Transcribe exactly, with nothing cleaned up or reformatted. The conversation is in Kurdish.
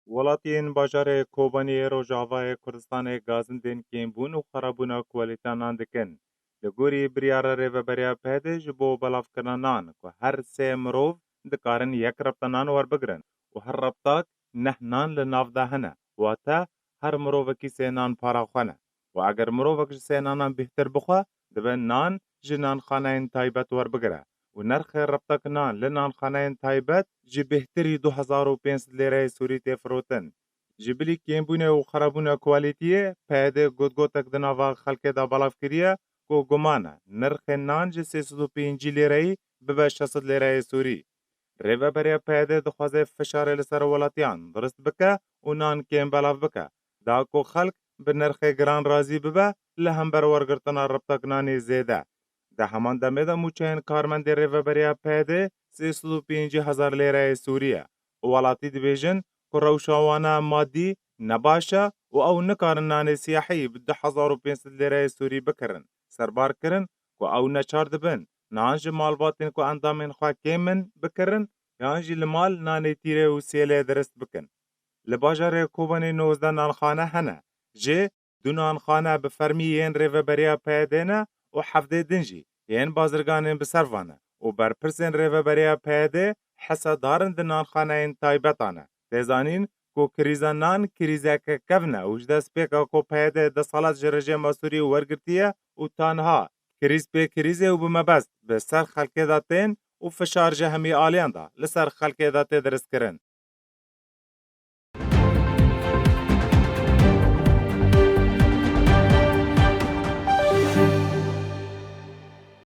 Welatiyên bajarê Kobaniyê Rojavayê Kurdistanê gazindên kêmbûn û xerabûna kwalîteya nan dikin. Li gorî biryara Rêveberiya P D ji bo belavkirina nan ku her sê mirov dikarin yek rebta nan werbigirin û her rebtak neh nan li nav de hene, wate her mirovekî sê nan para xwe ne. Û eger mirovek ji sê nanan bêhtir bixwe, dibe nan ji nanxaneyên taybet werbigire û nirxê rebtek nan li nanxaneyên taybet ji bêhtirî du hezar û pênc sed lêreyê Sûrî tê firotin. Ji bilî kêmbûnê û xerabûna kwalîtiyê, P Y D gotgotek di nava xelkê de belav kiriye ku guman e nirxê nan ji sê sed û pêncî lêreyî bibe şeş sed lêreyê Sûrî. Rêveberiya P Y D dixwaze fişarê li ser welatiyan dirist bike û nan kêm belav bike, da ku xelk bi nirxê giran razî bibe, li hember wergirtina rebtek nanê zêde. Di heman demê de mûçeyên karmendê Rêveberiya P Y D sê sed û pêncî hezar lêreyê Sûrî ye û welatî dibêjin ku rewşa wan a madî ne baş e û ew nikarin nanê siyahî bi du hezar û pênc sed lêreyê Sûrî bikirin. Serbar kirin ku ew neçar dibin nan ji malbatên ku endamên xwe kêm in bikirin, yan jî li mal nanê tîrê û sêlê dirist bikin. Li bajarê Kobanê nozdeh nanxane hene. Ji du nanxane bi fermî yên Rêveberiya P Y D ne û hevdê din jî yên bazirganên bi ser ve ne û berpirsên Rêveberiya P Y D hisedar in di nanxaneyên taybeta ne. Tê zanîn ku krîza nan krîzeke kevn e û ji destpêka ku P Y D desthilat ji rejêma Sûrî wergirtiye û ta niha krîz pê krîzê û bi mebest bi ser xelkê de tên û fişar ji hemî aliyan de li ser xelkê de tê diristkirin.